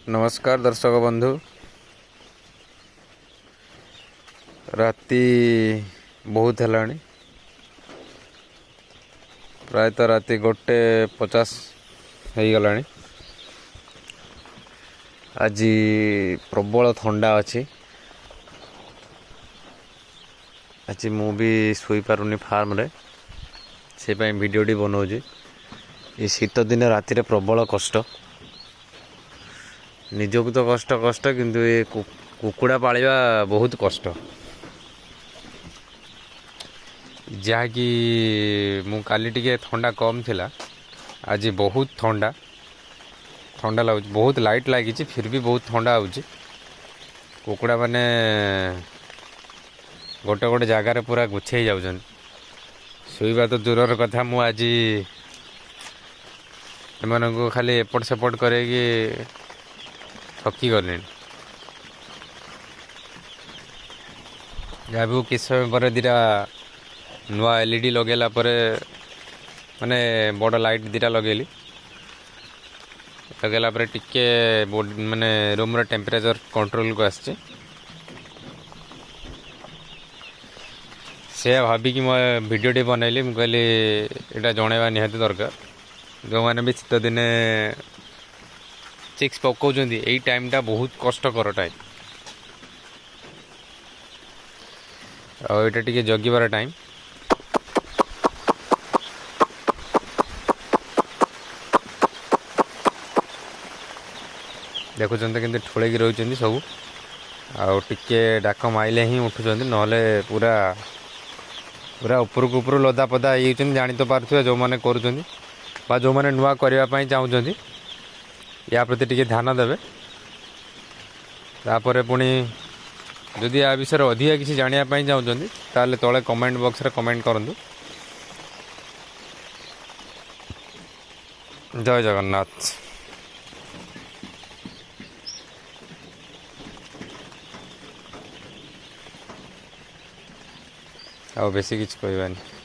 ନମସ୍କାର ଦର୍ଶକ ବନ୍ଧୁ। ରାତି ବହୁତ ହେଲାଣି, ପ୍ରାୟତଃ ରାତି 1:50 ହେଇଗଲାଣି। ଆଜି ପ୍ରବଳ ଥଣ୍ଡା ଅଛି। ଆଜି ମୁଁ ବି ଶୋଇପାରୁନି ଫାର୍ମରେ, ସେ ପାଇଁ ଭିଡ଼ିଓଟି ବନାଉଛି। ଏ ଶୀତ ଦିନ ରାତିରେ ପ୍ରବଳ କଷ୍ଟ, ନିଜକୁ ତ କଷ୍ଟ କଷ୍ଟ, କିନ୍ତୁ ଏ କୁକୁଡ଼ା ପାଳିବା ବହୁତ କଷ୍ଟ। ଯାହାକି ମୁଁ କାଲି ଟିକେ ଥଣ୍ଡା କମ୍ ଥିଲା, ଆଜି ବହୁତ ଥଣ୍ଡା ଥଣ୍ଡା ଲାଗୁଛି। ବହୁତ ଲାଇଟ୍ ଲାଗିଛି, ଫିର୍ ବି ବହୁତ ଥଣ୍ଡା ହେଉଛି। କୁକୁଡ଼ାମାନେ ଗୋଟେ ଗୋଟେ ଜାଗାରେ ପୁରା ଗୁଛେଇ ଯାଉଛନ୍ତି। ଶୋଇବା ତ ଦୂରର କଥା, ମୁଁ ଆଜି ଏମାନଙ୍କୁ ଖାଲି ଏପଟ ସେପଟ କରେଇକି ଥକି ଗଲିଣି। ଯାହା ବି ହଉ, କିଛି ସମୟ ପରେ ଦୁଇଟା ନୂଆ LED ଲଗେଇଲା ପରେ, ମାନେ ବଡ଼ ଲାଇଟ୍ ଦୁଇଟା ଲଗେଇଲି, ଲଗେଇଲା ପରେ ଟିକେ ମାନେ ରୁମ୍ର ଟେମ୍ପରେଚର୍ କଣ୍ଟ୍ରୋଲକୁ ଆସିଛି। ସେୟା ଭାବିକି ମୁଁ ଭିଡ଼ିଓଟି ବନେଇଲି। ମୁଁ କହିଲି ଏଇଟା ଜଣେଇବା ନିହାତି ଦରକାର। ଯେଉଁମାନେ ବି ଶୀତ ଦିନେ ଚିକ୍ସ ପକାଉଛନ୍ତି, ଏଇ ଟାଇମ୍ଟା ବହୁତ କଷ୍ଟକର ଟାଇମ୍ ଆଉ ଏଇଟା ଟିକେ ଜଗିବାର ଟାଇମ୍। ଦେଖୁଛନ୍ତି କେମିତି ଠୁଳେଇକି ରହୁଛନ୍ତି ସବୁ, ଆଉ ଟିକେ ଡାକ ମାଇଲେ ହିଁ ଉଠୁଛନ୍ତି, ନହେଲେ ପୁରା ପୁରା ଉପରକୁ ଉପରୁ ଲଦା ପଦା ହେଇଯାଉଛନ୍ତି। ଜାଣି ତ ପାରୁଥିବେ ଯେଉଁମାନେ କରୁଛନ୍ତି ବା ଯେଉଁମାନେ ନୂଆ କରିବା ପାଇଁ ଚାହୁଁଛନ୍ତି, ୟା ପ୍ରତି ଟିକେ ଧ୍ୟାନ ଦେବେ। ତାପରେ ପୁଣି ଯଦି ୟା ବିଷୟରେ ଅଧିକା କିଛି ଜାଣିବା ପାଇଁ ଚାହୁଁଛନ୍ତି, ତାହେଲେ ତଳେ କମେଣ୍ଟ ବକ୍ସରେ କମେଣ୍ଟ କରନ୍ତୁ। ଜୟ ଜଗନ୍ନାଥ। ଆଉ ବେଶୀ କିଛି କହିବାନି।